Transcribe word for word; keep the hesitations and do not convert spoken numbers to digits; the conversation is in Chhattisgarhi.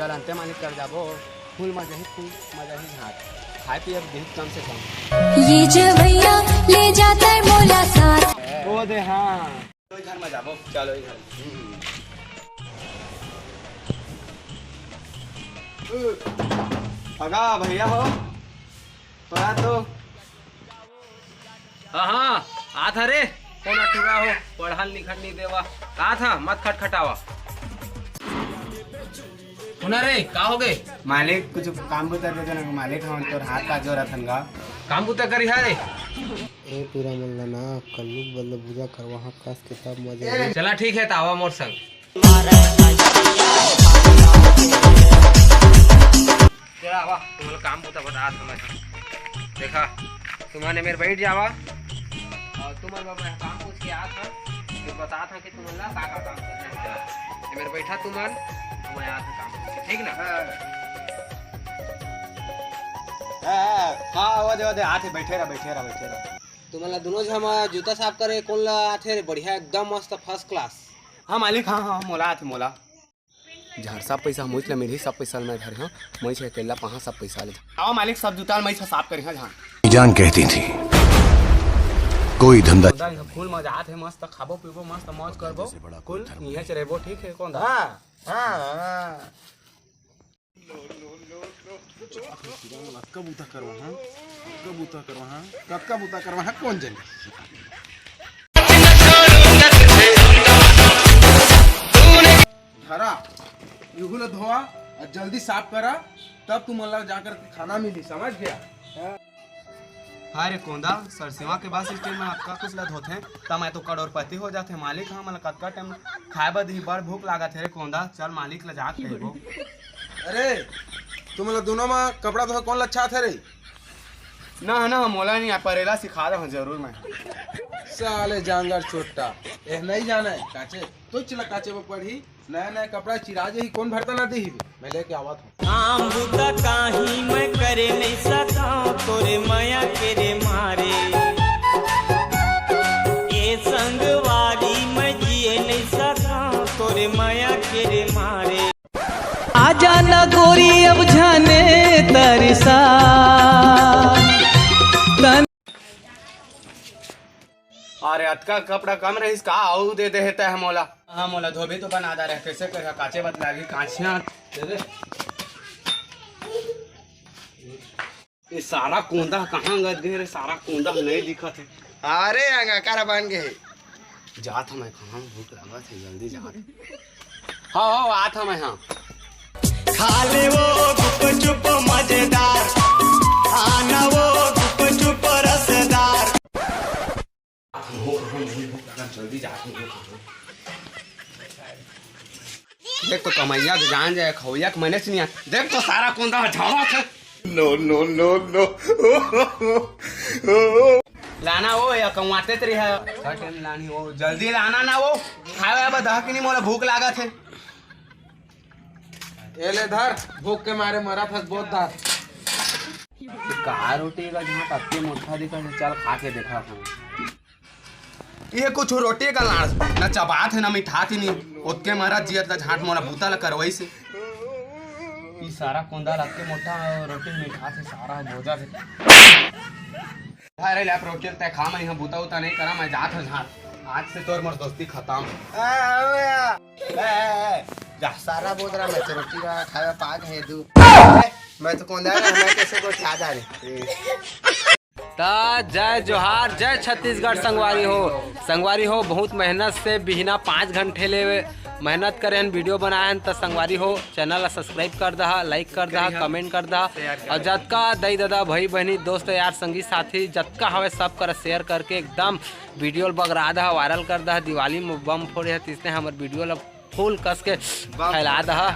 चल अंते मालिक कर जाबो। फूल मजा ही फूल, मजा ही झांट। खाए पिए के दिही कम से कम। ये जवैया ले जाता है मोला साथ। ओ दे हाँ। चलो घर में जाबो, चलो घर। हम्म। अगा भैया हो, तोरा तो हाँ, हाँ, आत हरे, कोन अटूरा हो, पढ़ल लिखल नहीं देवा, का था, मत खटखटावा। सुना रे, का हो गए? मालिक, कुछ काम बुता दे देना, मालिक, हम तोर हाथ का जोर अथन गा। काम बुता करी हा रे। ए टूरा मन ला ना, कल्लू के बदले बुरा करवा हा कस के तब मजा ए। चला ठीक है, त आवा मोर संग। चला आवा, तुमन ला काम बुता बता समय। देखा, तुमन ए मेर बैठ जावा और तुमन बर मैं काम पूछ के आत हंव, फिर बतात हंव कि तुमन ला का का काम करना है। चला, ए मेर बैठा तुमन, मैं आत हंव काम पूछ के, ठीक ना? हाँ, हाँ, हाँ, वो दे, वो दे, आत हे, बैठे रह, बैठे रह, बैठे रह। तुमन ला दोनों झन जूता साफ करे कोन ला आथे रे? बढ़िया, एकदम मस्त, first class। हाँ मालिक, हाँ, हाँ, मोला आथे, मोला। झार सब पैसा मुझ ले मिलही, सब पैसा मैं धरे हंव, मैं छे अकेला पहा सब पैसा ले। आओ मालिक, सब जूता मैं छे साफ करी हां झार। जान कहती थी, कोई धंधा। फूल मजा आथे, मस्त खाबो पीबो, मस्त मौज करबो, कुल इहे च रहबो, ठीक है कोन दा? हाँ, हाँ, हाँ। अतका बुता करवा हां, अतका बुता करवा हां, कतका बुता करवा हां, कोन जनी। धरा, इहू ला धोवा और जल्दी साफ करा, तब तुमन ला जाकर के खाना मिली, समझ गया? हाय रे कोंदा, सरसेवा के बस स्टैंड में अतका कुछ ला धोथे, त मैं तो करोड़पति हो जाथे। मालिक ह हमन ला कतका टाइम खाए बर दिही, बड़ भूख लागत हे रे कोंदा। चल मालिक ला जाके कहिबो। अरे, तुमन ला दोनों में कपड़ा धोए कोन ला अच्छा आथे रे? ना, ना, मोला नहीं आ, परेला सिखा दे जरूर मैं। साले जांगर चोट्टा, ए नहीं जाने काचे, तो चला काचे में पढ़ी। नया नया कपड़ा चिरा जाही, कोन भरता ना दिही, मैं लेके आवत हंव। काम बुता काही मैं करे नहीं सकंव, तोरे मया के रे मारे। ए संगवारी मैं जिए नहीं सकंव, तोरे मया के रे मारे। आ जाना गोरी अब जाने तरसा। अरे, अतका कपड़ा कम रहिस का? अउ दे दे हे तैं मोला। हाँ, मोला धोबी तो बना दे रहे, कैसे कर काचे बतलागी कांचिया दे दे। ये सारा कोंदा कहाँ गत गए रे? सारा कोंदा नहीं दिखत हे। अरे, अंगाकार बन गए। जात हंव मैं, कहाँ भूख लागत हे, जल्दी जात। हाँ, हाँ, आत हंव मैं, हाँ। खा ले वो गुपचुप मजेदार, खाना वो गुपचुप रसदार। जल्दी जाके वो खाना। देख तो कमैया के जान जाए, खवैया के मने से नहीं आ। देख तो सारा कोंदा झाड़ा थे। No, no, no, no। लाना वो या कमाते तेरी है। का टाइम लानी वो, जल्दी लाना ना वो। खाए अब दह कि नहीं, मोला भूख लागत हे। ए ले धर, भूख के मारे मरत हस, बहुत धर। का रोटी का झांट अतके मोटा दिखत हे, चल खा के देखा हम। ये कुछ रोटी का लाड़, ना चबात हे, ना मिठात हे, नहीं ओतके मरत जियत ला झांट मोला बूता ला करवाइस हे। ई सारा कोंदा ला अतके मोटा रोटी मिठात हे, सारा भोजा से। अरे ले, प्रोटीन तय खा, मैं यहाँ बूता उता नहीं करा, मैं जात हूँ झांट। आज से तोर मोर दोस्ती खत्म। ए, ए, ए, जा, सारा बोतरा में तो रोटी रहा, खाया पाक है तू। ए, मैं तो कौन जा रहा, मैं कैसे को क्या जा रहे। त जय जोहार, जय छत्तीसगढ़ संगवारी हो। संगवारी हो, बहुत मेहनत से बिहना पाँच घंटे ले मेहनत करे हन, वीडियो बनाए हन। त संगवारी हो, चैनल ला सब्सक्राइब कर दहा, लाइक कर दहा, कमेंट कर दहा। और जतका दाई ददा, भाई बहनी, दोस्त यार, संगी साथी जतका हवे, सब कर शेयर करके एकदम वीडियो ल बगरा दहा, वायरल कर दहा। दिवाली में बम फोड़े ह, तिसने हमर वीडियो ल फुल कस के फैला दहा।